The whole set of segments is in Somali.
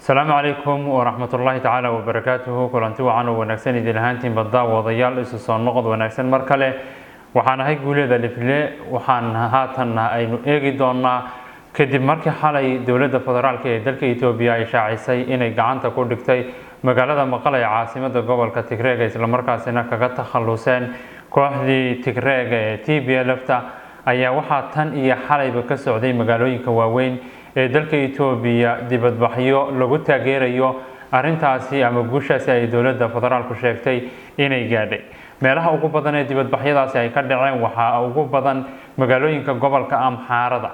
Asalaamu calaykum waraxmatullaahi tacaala wabarakaatuhu. Kulanti wacan oo wanaagsan idin ahaantiin baddaawadayaal, isu soo noqod wanaagsan. Mar kale waxaan ahay Guuleeda Lifle. Waxaan haatanna aynu eegi doonaa, kadib markii xalay dowladda federaalka ee dalka Etoobiya ay shaacisay inay gacanta ku dhigtay magaalada Maqale ee caasimada gobolka Tigreega, islamarkaasina kaga takhaluseen kooxdii Tigreega ee TPLF-ta, ayaa waxaa tan iyo xalayba ka socday magaalooyinka waaweyn ee dalka Etoobiya dibadbaxyo lagu taageerayo arrintaasi ama guushaasi ay dowladda federaalku sheegtay inay gaadhay. Meelaha ugu badan ee dibadbaxyadaasi ay ka dhaceen waxaa ugu badan magaalooyinka gobolka Amxaarada.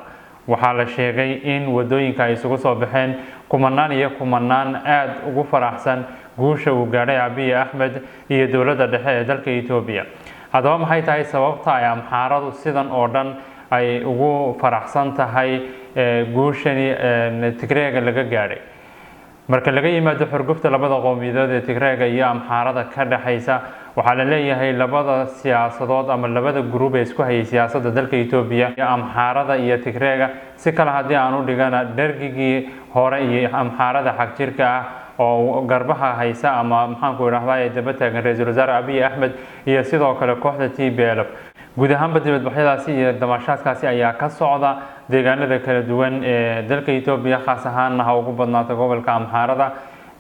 Waxaa la sheegay in wadooyinka ay isugu soo baxeen kumanaan iyo kumanaan aada ugu faraxsan guusha uu gaadhay Abiy Axmed iyo dowladda dhexe ee dalka Etoobiya. Haddaba, maxay tahay sababta ay Amxaaradu sidan oo dhan ay ugu faraxsan tahay guushani Tigreega laga gaadhay, marka laga yimaado xurgufta labada qowmiyadood ee Tigreega iyo Amxaarada ka dhexaysa? Waxaa la leeyahay labada siyaasadood ama labada group ee isku hayay siyaasadda dalka Etoobiya, Amxaarada iyo Tigreega, si kale haddii aan u dhigana, Dhergigii hore iyo Amxaarada xagjirka ah oo garbaha haysa ama, maxaanku idhahdaa, ee daba taagan ra-iisul wasaare Abiy Axmed, iyo sidoo kale kooxda TPLF. Guud ahaanba dibadbaxyadaasi iyo damaashaadkaasi ayaa ka socda deegaanada kala duwan ee dalka Etoobiya, khaas ahaanna ha ugu badnaata gobolka Amxaarada.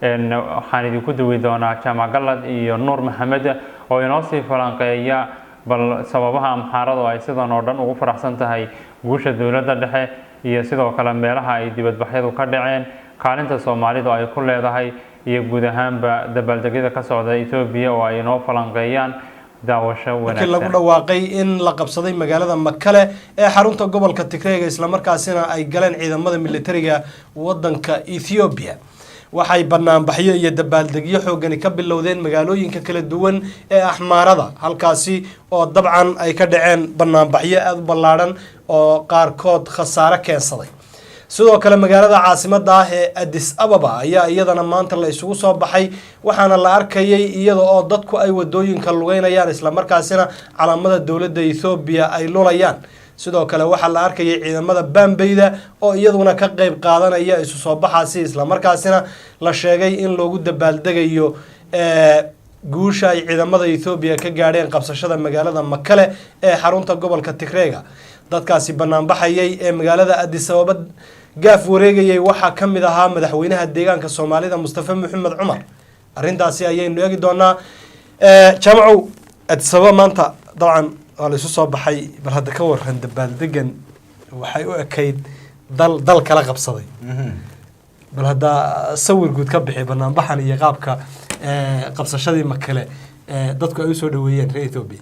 Waxaan idinku duwi doonaa Jaamac Galad iyo Nuur Maxamed oo inoo sii falanqeeya bal sababaha Amxaaradu ay sidan oo dhan ugu faraxsan tahay guusha dowladda dhexe, iyo sidoo kale meelaha ay dibadbaxyadu ka dhaceen, kaalinta Soomaalidu ay ku leedahay, iyo guud ahaanba dabaaldegyada ka socda Etoobiya oo ay inoo falanqeeyaan. Daawasho Markii lagu wanaagsan. dhawaaqay in la qabsaday magaalada Makale ee xarunta gobolka Tigreega, islamarkaasina ay galeen ciidamada militariga wadanka Ethiopia, waxay banaanbaxyo iyo dabaaldegyo xoogani ka bilowdeen magaalooyinka kala duwan ee Axmaarada, halkaasi oo dabcan ay ka dhaceen banaanbaxyo aada u ballaadhan oo qaarkood khasaare keensaday. Sidoo kale, magaalada caasimada ah ee Addis Ababa ayaa iyadana maanta la isugu soo baxay, waxaana la arkayay iyada oo dadku ay wadooyinka lugeynayaan, islamarkaasina calaamada dowladda Ethiopia ay lulayaan. Sidoo kale, waxaa la arkayay ciidamada baambeyda oo iyaduna ka qeyb qaadanaya isu soo baxaasi, islamarkaasina la sheegay in loogu dabaaldegayo guusha ay ciidamada Ethiopia ka gaadheen qabsashada magaalada Makale ee xarunta gobolka Tigreega. Dadkaasi banaanbaxayay ee magaalada Addis Ababa gaaf wareegayay waxaa ka mid ahaa madaxweynaha deegaanka Soomaalida, Mustafa Maxamed Cumar. Arrintaasi ayaynu eegi doonaa. Jaamacow, Addis Ababa maanta dabcan waa la isu soo baxay. Bal hadda ka waran dabaaldegan? Waxay u ekayd dal dal kala qabsaday. Bal haddaa sawir guud ka bixi banaanbaxan iyo qaabka qabsashadii Makale dadku ay usoo dhaweeyeen reer Ethiopia.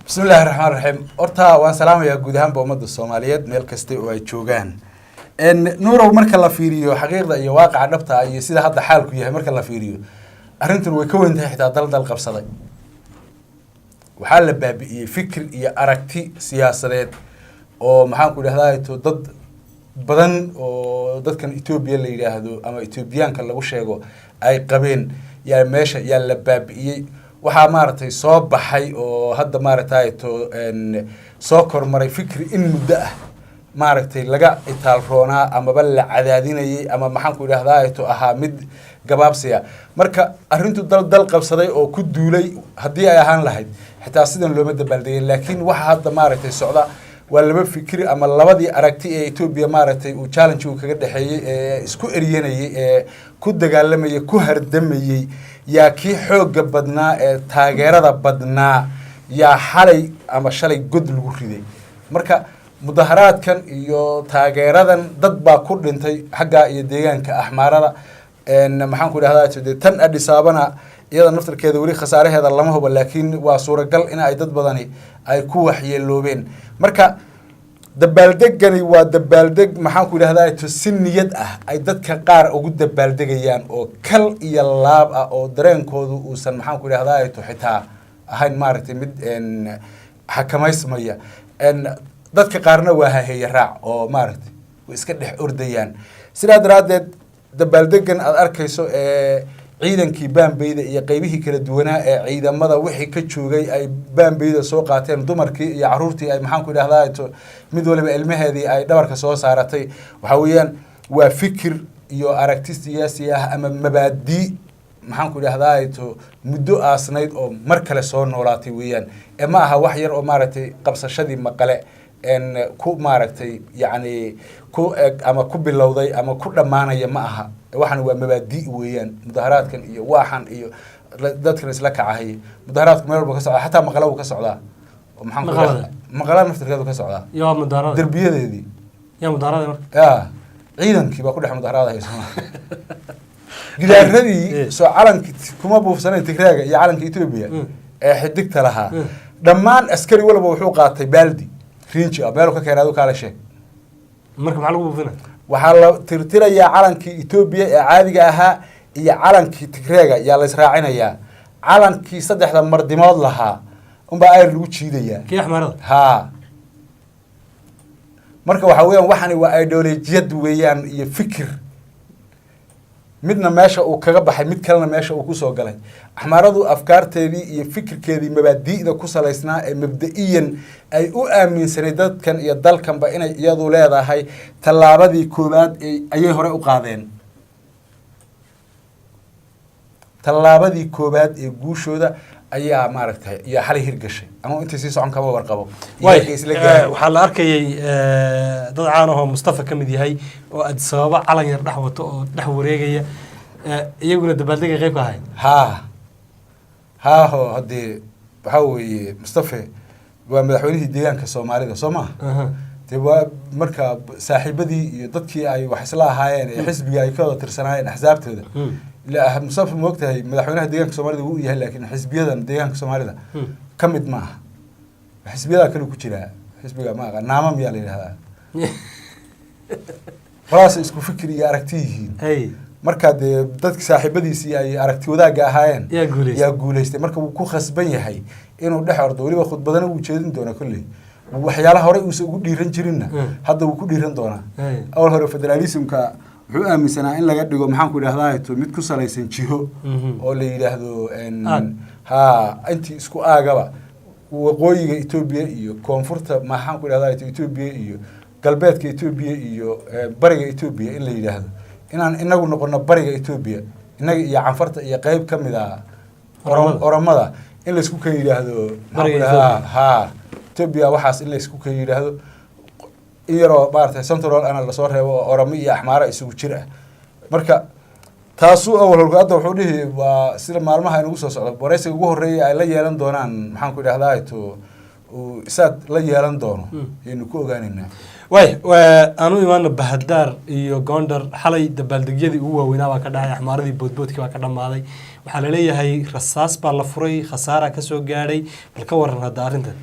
Bismi illaahi raxmaan raxiim. Horta waan salaamayaa guud ahaanba ummadda Soomaaliyeed meel kasta oo ay joogaan. Nuurow, marka la fiiriyo xaqiiqda iyo waaqaca dhabta ah iyo sida hadda xaalku yahay, marka la fiiriyo, arrintan way ka weyn tahay xitaa dal dal qabsaday. Waxaa la baabi'iyey fikir iyo aragti siyaasadeed oo, maxaan ku idhahdaa, to dad badan oo dadkan Etoobiya la yidhaahdo ama Etoobiyaanka lagu sheego ay qabeen yaa meesha yaa la baabi'iyey. Waxaa, maaragtay, soo baxay oo hadda, maaragtay, to soo kormaray fikri in muddo ah, maaragtay, laga itaal roonaa amaba la cadaadinayay ama, maxaan ku idhahdaa, to ahaa mid gabaabsiya. Marka arrintu dal dal qabsaday oo ku duulay haddii ay ahaan lahayd, xitaa sidan looma dabaaldegin. Laakiin waxa hadda, maaragtay, socda waa laba fikri ama labadii aragti ee Etoobiya, maaragtay, uu challenge uu kaga dhexeeyey ee isku eryanayay ee ku dagaalamayay, ku hardamayey, yaa kii xoogga badnaa ee taageerada badnaa yaa xalay ama shalay god lagu riday. Marka mudaharaadkan iyo taageeradan dad baa ku dhintay xagga iyo deegaanka Axmaarada. Maxaan ku idhahdaa, de tan Addis Ababana iyada naftarkeeda weli khasaaraheeda lama hubo, laakiin waa suuragal in ay dad badani ay ku waxyeeloobeen. Marka dabaaldegani waa dabaaldeg, maxaan ku idhahdaa, to si niyad ah ay dadka qaar ugu dabaaldegayaan oo kal iyo laab ah oo dareenkoodu uusan, maxaan ku idhahdaa, to xitaa ahayn, maaragtay, mid xakamaysmaya. Dadka qaarna waa haheeye raac oo, maaragtay, way iska dhex ordayaan. Sidaa daraaddeed, dabaaldegan aada arkayso ee ciidankii baambeyda iyo qeybihii kala duwanaa ee ciidamada wixii ka joogay ay baambeyda soo qaateen, dumarkii iyo caruurtii ay, maxaan ku idhahdaa, to mid waliba ilmaheedii ay dhabarka soo saaratay, waxaa weeyaan waa fikir iyo aragti siyaasi ah ama mabaadii, maxaan ku idhahdaa, to muddo aasnayd oo mar kale soo noolaatay weeyaan. Ee ma aha wax yar oo maaragtay qabsashadii Maqale en ku maaragtay yacni ku eg ama ku bilowday ama ku dhammaanaya ma aha. Waxan waa mabaadi weeyaan. Mudaharaadkan iyo waaxan iyo dadkan isla kacahaya, mudaharaadku meel walba ka socdaa, xataa Maqale wuu ka socdaa oo maxaan ku Maqalada? idhahdaa, Maqala naftirkeedu ka socdaa. Yaa mudaharada? Derbiyadeedii. Yaa mudaharada marka? Ya, ciidankii baa ku dhex mudaharaadaya sooma gidaaradii soo calankii kuma buufsanayn Tigraaga iyo calanka Etoobiya ee xidigta lahaa. Dhammaan askari walba wuxuu qaatay baaldi rinji ah. Meelu ka keenay adu kaala sheeg. Marka maxaa lagu buufina? Waxaa la tirtirayaa calankii Etoobiya ee caadiga ahaa iyo calankii Tigreega yaa la israacinayaa. Calankii saddexda mardimood lahaa unbaa ayr lagu jiidayaa. Kii Axmaarada? Haa. Marka waxaa weeyaan, waxani waa ideolojiyad weeyaan iyo fikir. Midna meesha uu kaga baxay, mid kalena meesha uu kusoo galay. Axmaaradu afkaarteedii iyo fikirkeedii mabaadi'da ku salaysnaa ee mabda'iyan ay u aaminsanayd dadkan iyo dalkanba inay iyadu leedahay, tallaabadii koowaad ee ayay hore u qaadeen. Tallaabadii koowaad ee guushooda ayaa maaragtay iyo xalay hirgashay ama intay sii socon kama warqabo. Iyo way halkay isla gaareen. Waxaa la arkayay dad caan ahoo Mustafa ka mid yahay oo Addis Ababa calan yar dhex wato oo dhex wareegaya. Iyaguna dabaaldegay qayb ka ahayd. Haa haaho, haddee waxaa weeye, Mustafe waa madaxweynihii deegaanka Soomaalida, soo maha? Dee waa marka saaxiibadii iyo dadkii ay wax isla ahaayeen ee xisbiga ay ka wada tirsanaayeen axsaabtooda. Ila Mustafa, ma ogtahay, madaxweynaha deegaanka Soomaalida wuu yahay, laakiin xisbiyadan deegaanka Soomaalida ka mid ma aha. Xisbiyadaa kale ku jiraa. Xisbiga ma aqa naama miyaa la yidhahdaa, qolahaas isku fikir iyo aragti yihiin. Marka dee dadki saaxiibadiisii ay aragti wadaagga ahaayeen Yaa guuleystay. Yaa guuleystay. Marka wuu ku khasban yahay inuu dhex ordo. Weliba khudbadana wuu jeedin doonaa kolley. Waxyaalaha horey uusan ugu dhiiran jirinna hadda wuu ku dhiiran doonaa. Awal hore federalismka wuxuu aaminsanaa in laga dhigo, maxaan ku idhahdaa, to mid ku salaysan jiho oo la yidhaahdo Aag. Haa, intii isku aagaba, waqooyiga Etoobiya iyo koonfurta, maxaan ku idhahdaa, Etoobiya iyo galbeedka Etoobiya iyo bariga Etoobiya, in la yidhaahdo inaan inagu noqono bariga Etoobiya, innaga iyo Canfarta iyo qeyb ka mid ah Oromada. Oromada, in laysku kan yidhaahdo, maxaan ku Bariga idhahdaa, Etoobiya. Haa, Etoobiya waxaas in laysku kan yidhaahdo, in yaroo maaragtay central ana lasoo reebo oo Oromo iyo Axmaara isugu jir ah. Marka taasuu awal holku. Hadda wuxuu dhihi waa sida maalmaha inagu soo socdo waraysiga ugu horreeya ay la yeelan doonaan, maxaan ku idhahdaa, to uu isaad la yeelan doono yaynu ku ogaaneynaa. Way aan u imaano Bahadaar iyo Gondar. Xalay dabaaldegyadii ugu waaweynaa baa ka dhacay. Axmaaradii boodboodkii baa ka dhammaaday. Waxaa laleeyahay rasaas baa la furay, khasaara kasoo gaadhay. Bal ka waran hadda arrintan?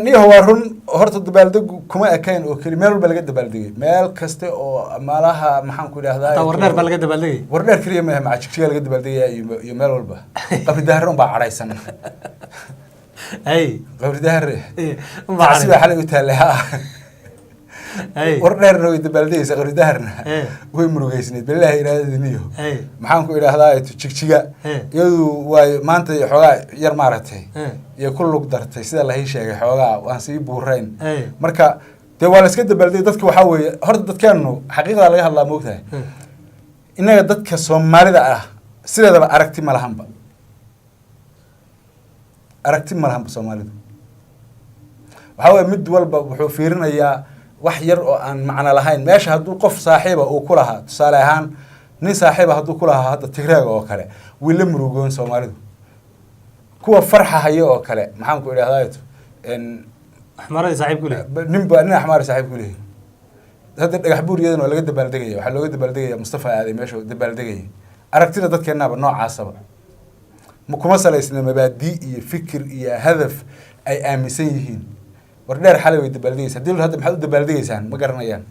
Niyaho, waa run. Horta dabaaldegu kuma ekayn oo keli. Meel walba laga dabaaldegay, meel kasta oo maalaha, maxaan ku idhahdaa. Hataa Wardheer baa laga dabaaldegay. Wardheer keliya maaha, maca Jigjiga laga dabaaldegaya iyo meel walba. Qabri Daahir un baa cadhaysan. Qabri Daahir unbaa tacsi baa xalay u taallay, ha. Wardheerna way dabaaldegaysa, Qabri Daahirna way murugeysneyd bilaahi iraadadiniyo. Maxaan ku idhahdaa, Jigjiga iyadu way maanta xoogaa yar maaragtay iyo ku lug dartay, sida la ii sheegay, xoogaa waan sii buurayn. Marka dee waa la iska dabaaldegay. Dadka waxaa weeye, horta dadkeenu xaqiiqda laga hadlaa, moogtahay, innaga dadka Soomaalida ah sideedaba aragti ma lahanba, aragti ma lahanba. Soomaalidu waxaa weeye mid walba wuxuu fiirinayaa wax yar oo aan macno lahayn. Meesha hadduu qof saaxiiba uu ku lahaa, tusaale ahaan nin saaxiiba hadduu ku lahaa hadda Tigreega oo kale, way la murugoon Soomaalidu. Kuwa farxa haya oo kale, maxaan ku idhahdaa, Axmaaradii saaxiib ku leeyahay. Ninba nin Axmaar saaxiib ku leeyahay. Hadda Dhagax Buur iyadana waa laga dabaaldegaya. Waxaa looga dabaaldegaya Mustafa aaday meesha dabaaldegaya. Aragtida dadkeennaaba noocaasaba ma kuma salaysna mabaadii iyo fikir iyo hadaf ay aaminsan yihiin. Wardheer xalay way dabaaldegaysa. Haddii la hadda maxaad u dabaaldegaysaan, ma garanayaan.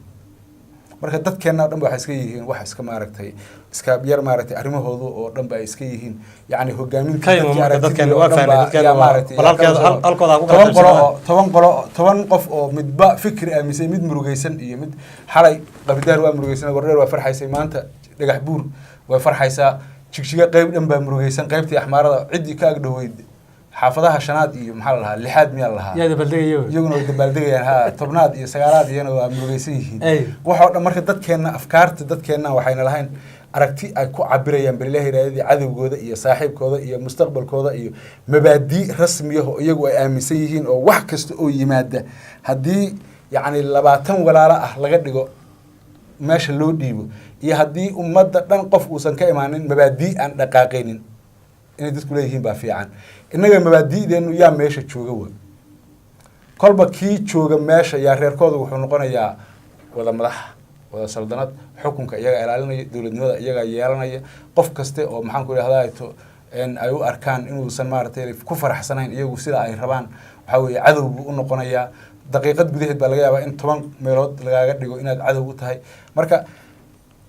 Marka dadkeenna o dhan ba waxay iska yihiin wax iska maaragtay iska yar maaragtay, arrimahoodu oo dhan ba ay iska yihiin yacni hogaaminta Ka imo dadkii marka aragtidii dadkeena oo waa dhan fahnay, baa dadkeena yaa waa- maaragtay bal yaa kala soo- halkooda ha ku kala 10 qolo qaybsadaan. oo 10 qolo, 10 qof oo midba fikir aaminsan, mid murugaysan iyo mid. Xalay Qabidaar waa murugaysan, Wardheer waa farxaysay, maanta Dhagax Buur way farxaysaa, Jigjiga qeyb dhan baa murugaysan, qeybtii Axmaarada ciddii ka agdhoweyd. Xaafadaha shanaad iyo maxaa la lahaa, lixaad miyaa la lahaa? Yaa dabaaldegaya? Iyaguna way dabaaldegayaan. Ha, tobnaad iyo sagaalaad iyana waa murugaysan yihiin. Ay. Waxoo dhan marka dadkeenna, afkaarta dadkeenna waxayna lahayn aragti ay ku cabirayaan berilaha iraadadii cadowgooda iyo saaxiibkooda iyo mustaqbalkooda iyo mabaadii rasmiya oo iyagu ay aaminsan yihiin, oo wax kasta oo yimaada haddii yacni 20 walaalo ah laga dhigo meesha loo dhiibo iyo haddii ummadda dhan qof uusan ka imaanin, mabaadii aan dhaqaaqaynin inay dadku leeyihiin baa fiican. Innaga mabaadi'deennu yaa meesha jooga wa kolba kii jooga meesha yaa reerkooda wuxuu noqonayaa wada madax, wada saldanad, xukunka iyagaa ilaalinaya, dowladnimada iyagaa yeelanaya. Qof kaste oo maxaan ku idhahdaa to ay u arkaan inuusan maaragtay ku faraxsanayn iyagu sida ay rabaan, waxaa weeye cadow buu u noqonayaa. Daqiiqad gudaheed baa laga yaabaa in 10 meelood lagaaga dhigo inaad cadow u tahay. Marka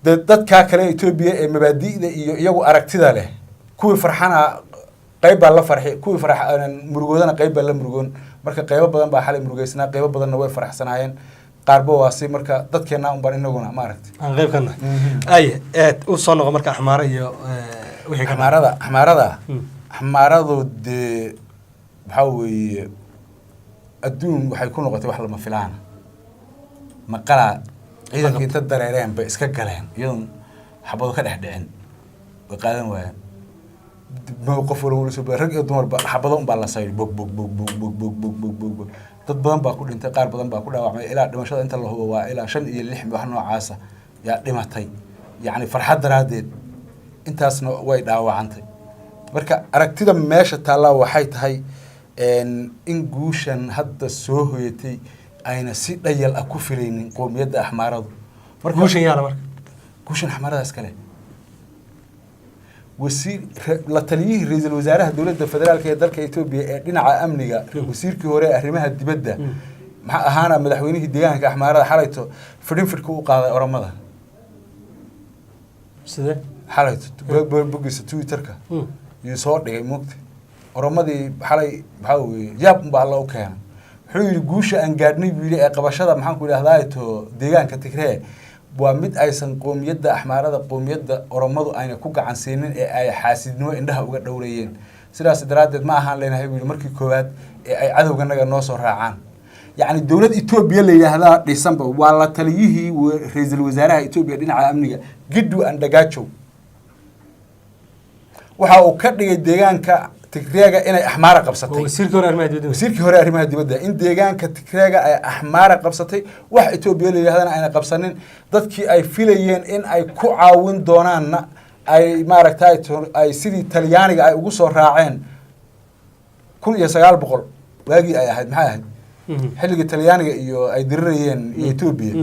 dee dadkaa kale Etoobiya ee mabaadi'da iyo iyagu aragtida leh, kuwii farxana qayb baa la farxi, kuwii farax murugoodana qayb baa la murugoon. Marka qaybo badan baa xalay murugeysnaa, qaybo badanna way faraxsanaayeen, qaarba waa si. Marka dadkeena unbaan inaguna maaragtay aan qayb ka nahay. Ay u soo noqo marka Axmaare iyo wixii ka dhacay. Axmaarada, axmaaradu dee waxaa weeye adduun waxay ku noqotay wax lama filaana. Maqalaa ciidanka inta dareereen bay iska galeen iyadoon xabado ka dhex dhicin, way qaadan waayeen. Qof walba wala soo rag iyo dumarba xabado unbaa la sayray, bog bog bog bog bog bog bog bog bog bog. Dad badan baa ku dhintay, qaar badan baa ku dhaawacmay. Ilaa dhimashada inta la hubo waa ilaa shan iyo lix, wax noocaasa yaa dhimatay, yacni farxad daraaddeed, intaasna way dhaawacantay. Marka aragtida meesha taallaa waxay tahay in guushan hadda soo hoyatay ayna si dhayal ah ku filaynin qowmiyadda Axmaaradu. Marka Guushan yaala marka? Guushan Axmaarada iskale. Wasiir la taliyihii ra-iisul wasaaraha dowladda federaalka ee dalka Etoobiya ee dhinaca amniga, wasiirkii hore ee arrimaha dibadda, maxaa ahaana madaxweynihii deegaanka Axmaarada, xalayto fidhin fidhka u qaaday Oromada. Sidee? Xalayto bogiisa Twitterka yuu soo dhigay moogta. Oromadii xalay maxaa weeye yaab unbaa Alla u keenay. Wuxuu yidhi guusha aan gaadhnay buu yidhi ee qabashada maxaan ku idhahdaa to deegaanka Tigree waa mid aysan qowmiyadda Axmaarada, qowmiyadda Oromadu ayna ku gacan siinin ee ay xaasidnimo indhaha uga dhowrayeen. Sidaas daraaddeed ma ahaan leenahay buu yidhi markii koowaad ee ay cadowganaga noo soo raacaan. Yacni dowlad Etoobiya la yidhaahdaa dhisanba. Waa la taliyihii ra-iisul wasaaraha Etoobiya dhinaca amniga, Giddu Andhagaajow, waxa uu ka dhigay deegaanka Tigreega inay Axmaara qabsatay. Wasiirkii hore arrimaha dibadda. Wasiirkii hore arrimaha dibadda, in deegaanka Tigreega ay Axmaara qabsatay, wax Etoobiya la yidhahdana ayna qabsanin, dadkii ay filayeen in ay ku caawin doonaanna ay maaragtay ay sidii Talyaaniga ay ugu soo raaceen 1900 waagii ay ahayd, maxay ahayd, xilligii Talyaaniga iyo ay dirirayeen iyo Etoobiya.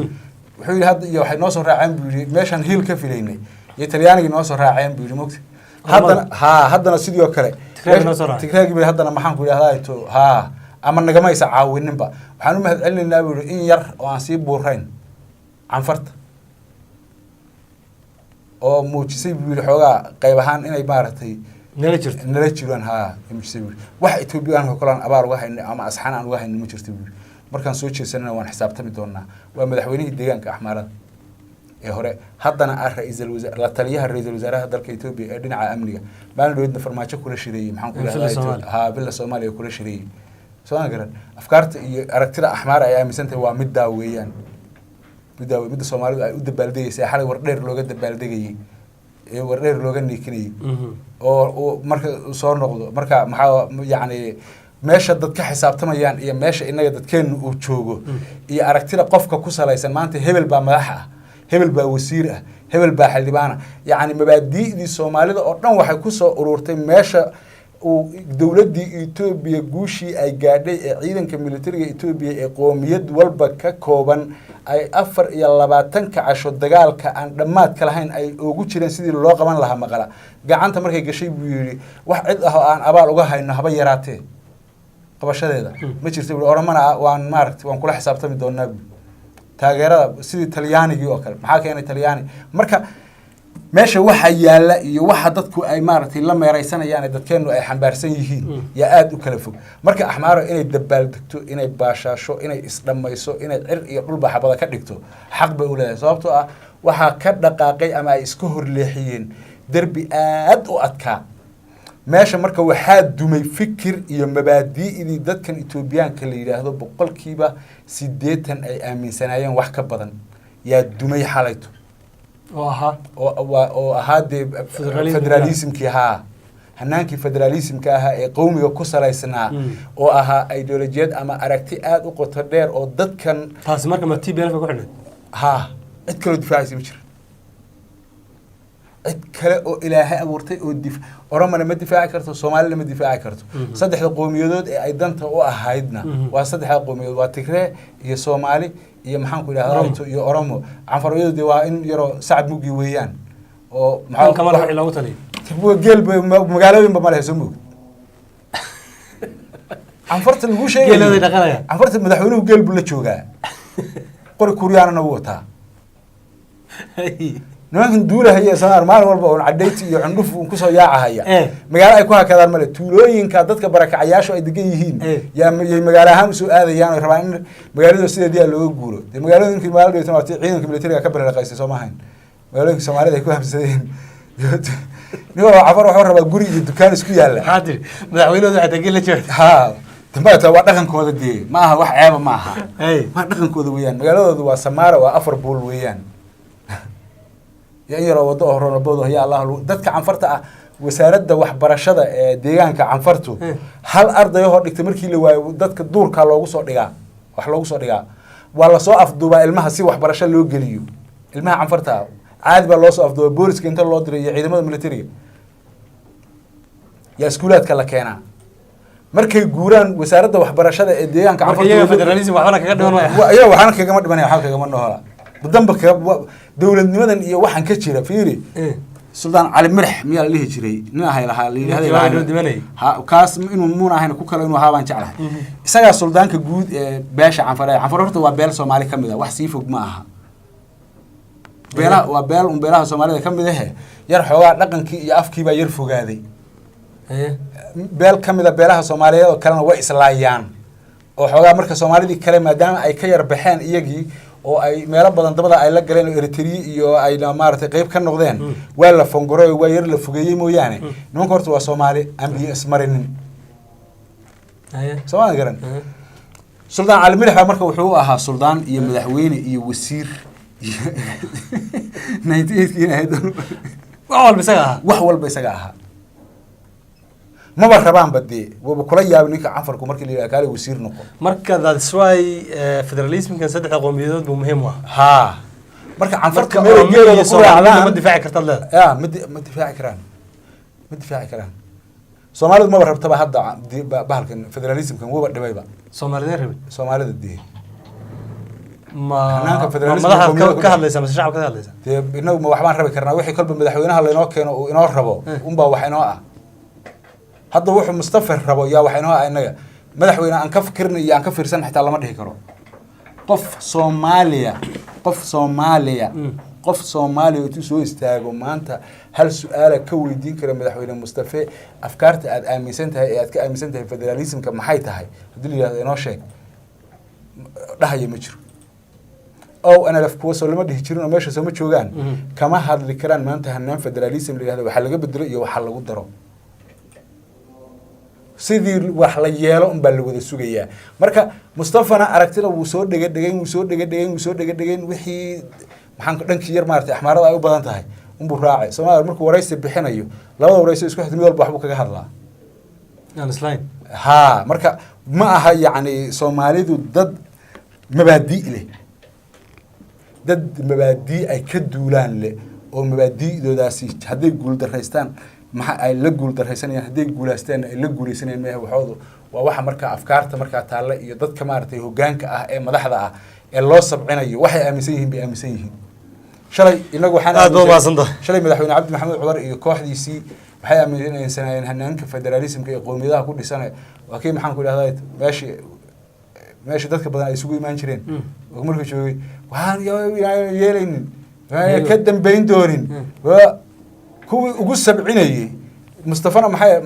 Wuxuu yidhi hadda iyo waxay noo soo raaceen buu yidhi meeshaan hiil ka filaynay iyo Talyaanigii noo soo raaceen buu yidhi mogta. Haddana ha haddana sidoo kale Tigreegi noo soo raacay. Tigreegi bay haddana maxaan ku idhahdaa to ha ama nagamaysa caawininba. Waxaan u mahad celinaynaa buu yidhi in yar oo aan sii buurayn Canfarta oo muujisay buu yidhi xoogaa qayb ahaan inay maaragtay nala jirto. Nala jiraan haa muujisay buu yidhi. Wax Etoobiyaan oo kale aan abaal uga hayno ama asxaan aan uga hayno ma jirto buu yidhi. Markaan soo jeesanana waan xisaabtami doonaa. Waa madaxweynihii deegaanka Axmaarada ee hore, haddana ah ra-iisul wasaar, la taliyaha ra-iisul wasaaraha dalka Etoobiya ee dhinaca amniga. Maalin dhaweydna Farmaajo kula shireeyey maxaan ku Villa idhahdaa Soomaaliya. Haa, Villa Soomaaliya kula shireeyey. Soo ma garan afkaarta iyo aragtida Axmaara ay aaminsan tahay waa middaa weeyaan, middaa wey midda Soomaalidu ay u dabaaldegaysay xalay, Wardheer looga dabaaldegayey ee Wardheer looga niikinayey oo uu marka soo noqdo. Marka maxaa yacni meesha dad ka xisaabtamayaan iyo meesha innaga dadkeennu uu joogo iyo aragtida qofka ku salaysan maanta hebel baa madax ah, hebel baa wasiir ah, hebel baa xildhibaan ah, yacni mabaadi'dii Soomaalida oo dhan waxay kusoo ururtay meesha uu dowladdii Etoobiya guushii ay gaadhay ee ciidanka militariga Etoobiya ee qoomiyad walba ka kooban ay 24-ka casho dagaalka aan dhammaadka lahayn ay ugu jireen sidii loo qaban lahaa Maqala gacanta markay gashay buu yidhi wax cid ah oo aan abaal uga hayno haba yaraatee qabashadeeda ma jirto buu. Oromana waan maaragtay waan kula xisaabtami doonaa buu taageerada sidii Talyaanigii oo kale. Maxaa keenay Talyaani? Marka meesha waxa yaalla iyo waxa dadku ay maaragtay la meeraysanayaan ee dadkeennu ay xambaarsan yihiin yaa aada u kala fog. Marka Axmaaro inay dabaaldegto, inay baashaasho, inay isdhammayso, inay cir iyo dhulba xabada ka dhigto xaq bay u leedahay, sababtoo ah waxaa ka dhaqaaqay ama ay iska horleexiyeen derbi aad u adkaa. Meesha marka waxaa dumay fikir iyo mabaadi'dii dadkan Etoobiyaanka la yidhaahdo 80% ay aaminsanaayeen wax ka badan yaa dumay xalayto. Oo ahaa? Oo ahaa dee Federalism. Federalismkii, haa, hanaankii federalismka ahaa ee qowmiga ku salaysnaa oo ahaa ideolojiyad ama aragti aada u qoto dheer oo dadkan Taasi marka ma TPLF ku xidhnayd? Haa, cid kaloo difaacaysa ma jiro. Cid kale oo Ilaahay abuurtay oo Oromana ma difaaci karto, Soomaalina ma difaaci karto. Saddexda qowmiyadood ee ay danta u ahaydna waa saddexda qowmiyadood, waa Tigree iyo Soomaali iyo maxaan ku idhahdaa Oromo. Iyo Oromo. Canfaroyadu dee waa in yaroo sacad muggi weeyaan oo dhanka male wixii loogu taliyay. Geel magaalooyinba ma lehe, soo moog Canfarta lagu sheegay. Geelooday dhaqanayaan. Canfarta madaxweynuhu geel buu la joogaa, qori kuryaanana wuu wataa. Nimankan duulahaya Sanaar maalin walba uun cadhayti iyo cundhuf uun kusoo yaacahaya magaalo ay ku hakadaan male. Tuulooyinka dadka barakacayaashu ay degan yihiin yaa yay magaalo ahaan usoo aadayaan oo rabaan in magaalada sideedii looga guuro. Dee magaalooyinkii magaalada dhigtan waa tii ciidanka militariga ka bararaqaystay, soo maahayn? Magaalooyinka Soomaalida ay ku habsadeen, nin walba Cafar wuxuu rabaa guri iyo dukaan isku yaalla. Maxaa tiri? Madaxweynahooda waxay tageen la joogta. Ha, dambaata waa dhaqankooda dee, ma aha wax ceeba ma aha. Hey. Waa dhaqankooda weeyaan. Magaaladoodu waa Samaara, waa afar buul weeyaan iyo in yaroo waddo oo ronaboodo. Ya Allah, dadka Canfarta ah, wasaaradda waxbarashada ee deegaanka Canfartu hal ardayahoo dhigtay markii la waayo, dadka duurkaa loogu soo dhigaa, wax loogu soo dhigaa, waa lasoo afduubaa ilmaha si waxbarasho loo geliyo. Ilmaha Canfarta ah caadi baa loo soo afduubaa, booliska inta loo diray iyo ciidamada militariga yaa iskuulaadka la keenaa. Markay guuraan, wasaaradda waxbarashada ee deegaanka Marka iyaga federalism waxbana kaga dhiman maya. Iyaga waxaana kagama dhimanaya, waxba kagama nohola danba kaga dowladnimadan iyo waxaan ka jira fiiri. Suldaan Cali Mirax miyaa la dhihi jiray? Nin ahay lahaa la yidhahday. Ninkii waa inuu dhimanayay. Ha, kaas inuu muuna ahayn, ku kale inuu ahaa baan jeclahay. Isagaa suldaanka guud ee beesha Canfare. Canfare horta waa beel Soomaali ka mid ah, wax sii fog ma aha. Beelaha waa beel un beelaha Soomaalida ka mid ahe, yar xoogaa dhaqankii iyo afkii baa yar fogaaday. Beel ka mid a beelaha Soomaaliyeed oo kalena way islaayaan oo xoogaa marka Soomaalidii kale maadaama ay ka yar baxeen iyagii oo ay meelo badan dabada ay la galeen oo Eritrea iyo ay maaragtay qeyb ka noqdeen, waa la fongoray oo waa yar la fogeeyey mooyaane, nimanka horta waa Soomaali aan biyo ismarinin. Soomaalida garan. Suldaan Cali Mirax baa marka wuxuu u ahaa suldaan iyo madaxweyne iyo wasiir 98-kiina ahayd. Wax walba isaga ahaa. Wax walba isaga ahaa. Maba rabaanba dee, waba kula yaabay ninka Canfarku markii la yidhaha kaale wasiir noqo. Marka that's why federalismkan saddexda qowmiyadood buu muhiim u ahaa. Haa, marka Canfarta Marka meelay Oromo geelooda iyo ku Soomaalida raacdaan ma difaaci kartaad leedahay. Ya, ma difaaci karaan, ma difaaci karaan. Soomaalidu maba rabtaba hadda bahalkan federalismkan wuba dhibayba. Soomaalideen rabin? Soomaalida dee. Ma Hanaanka ma federalismka madaxaad qowmiyada ka ku ka hadlaysaa mise shacabka ka hadlaysaa? Dee inagu ma waxbaan rabi karnaa? Wixii kolba madaxweynaha laynoo keeno uu inoo rabo unbaa wax inoo ah. Hadda wuxuu Mustafa rabo yaa wax inoo ah. Inaga madaxweyne aan ka fikirna iyo aan ka fiirsan xitaa lama dhihi karo. Qof Soomaaliya, qof Soomaaliya, qof Soomaaliya intuu soo istaago maanta hal su-aala ka weydiin kara madaxweyne Mustafe, afkaarta aad aaminsan tahay ee aad ka aaminsan tahay federalismka maxay tahay, haddii la yidhahdo inoo sheeg, dhahaya ma jiro. ONLF kuwa soo lama dhihi jirin oo meesha sooma joogaan? Kama hadli karaan maanta hanaan federalism la yihahdo waxaa laga bedelo iyo waxaa lagu daro. Sidii wax la yeelo unbaa la wada sugayaa. Marka Mustafana aragtida wuu soo dhega dhegayn, wuu soo dhega dhegayn, wuu soo dhega dhegayn. Wixii maxaan dhankii yar maaragtay Axmaarada ay u badan tahay unbuu raacay. Soomaaliya markuu waraysi bixinayo, labada waraysi isku xigta mid walba waxbuu kaga hadlaa. Aan islayn. Haa, marka ma aha yacni Soomaalidu dad mabaadii leh, dad mabaadii ay ka duulaan leh oo mabaadi'doodaasi hadday guuldaraystaan maxa ay la guuldaraysanayaan, hadday guuleystaanna ay la guuleysanayaan. Mehe, waxoodu waa waxa markaa afkaarta markaa taalla iyo dadka maaragtay hoggaanka ah ee madaxda ah ee loo sabcinayo waxay aaminsan yihiin bay aaminsan yihiin. Shalay inagu waxaan Aad baa umahadsantahay. Shalay madaxweyne Cabdi Maxamed Cumar iyo kooxdiisii waxay aaminsanayeen hanaanka federalismka ee qowmiyadaha ku dhisan. Waa kii maxaan ku idhahdaa meeshii dadka badan ay isugu imaan jireen oo markuu joogay, waxaan yeelaynin, waxaan ka dambayn doonin. Waa kuwii ugu sabcinayey Mustafana maxay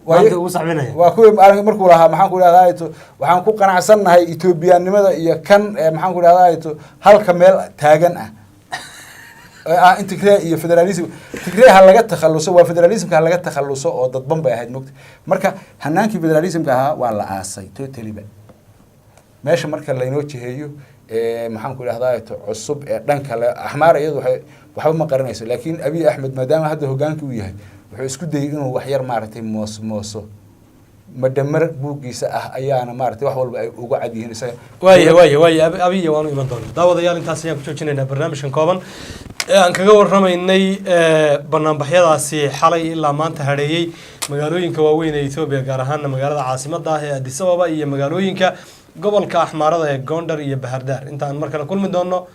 Maanta ugu sacbinaya. Waa kuwii markuu lahaa maxaan ku idhahdaa to waxaan ku qanacsannahay Etoobiyaannimada iyo kan maxaan ku idhahdaa to halka meel taagan ah. Ee ah in Tigree iyo federalism, Tigree ha laga takhaluso, waa federalismka ha laga takhaluso oo dadban bay ahayd, mogta. Marka hanaankii federalismka ahaa waa la aasay totally ba. Meesha marka laynoo jiheeyo, maxaan ku idhahdaa, cusub ee dhan kale, Axmaar iyadu waxay waxba ma qaranayso, laakiin Abiy Axmed, maadaama hadda hoggaanka uu yahay, wuxuu isku dayay inuu wax yar maaragtay moos mooso madhamar buuggiisa ah ayaana maaragtay wax walba ay uga cad yihiin isaga. Waaya, Abiya waanu iman doonaa. Daawadayaal, intaas ayaan ku joojinaynaa barnaamijkan kooban ee aan kaga warramaynay banaanbaxyadaasi xalay ilaa maanta hadheeyey magaalooyinka waaweyn ee Etoobiya, gaar ahaana magaalada caasimadda ah ee Addis Ababa iyo magaalooyinka gobolka Axmaarada ee Gondar iyo Bahardaar. Intaan mar kale kulmi doono,